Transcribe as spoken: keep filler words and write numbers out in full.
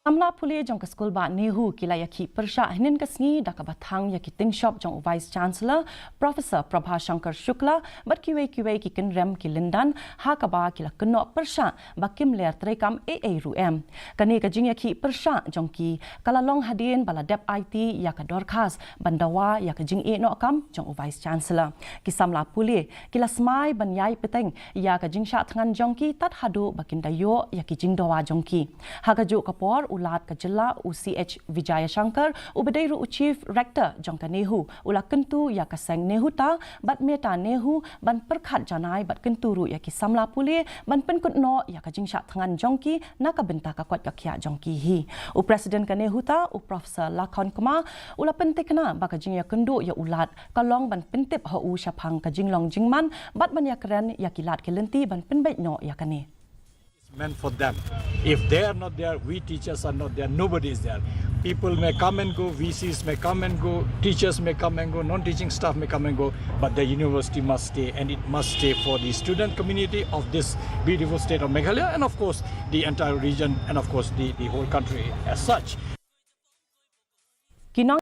Samla pule jong ka skul bah NEHU ki la ïakhih pyrshah hynnin ka sngi da kaba thang ïa ki tyngshop jong u Vice Chancellor Professor Prabha Shankar Shukla bad kiwei kiwei ki kynrem ki lyndan ha kaba ki la kynnoh pyrshah ba kim ler treikam ei ei ruh em. Kane ka jingïakhih pyrshah jong ki ka la long hadien ba la dep aiti ïa ka dorkhas ban dawa ïa ka jingïehnoh kam jong u Vice Chancellor. Ki samla pule ki la smai ban ïai pynteng ïa ka jingshah thngan jong ki tad haduh ba kin da ïoh ïa ki jingdawa jong ki. Ha kajuh ka por u Lat ka jylla u C H Vijayashankar uba dei ruh u Chief Rector jong ka NEHU u la kyntu ïa ka seng NEHUTA bad META NEHU ban pyrkhat janai bad kyntu ruh ïa ki samla pule ban pynkut noh ïa ka jingshah thngan jong ki na ka bynta ka koit ka khiah jong ki hi. U President ka NEHUTA u Professor Lakhon Kumar u la pyntikna ba ka jingïakynduh ïa u Lat ka long ban pyntip ha u shaphang ka jinglong jingman bad ban ïakren ïa ki lad ki lynti ban pynbeit noh ïa kane. Meant for them. If they are not there, we teachers are not there, nobody is there. People may come and go, V Cs may come and go, teachers may come and go, non-teaching staff may come and go, but the university must stay, and it must stay for the student community of this beautiful state of Meghalaya, and of course the entire region, and of course the, the whole country as such.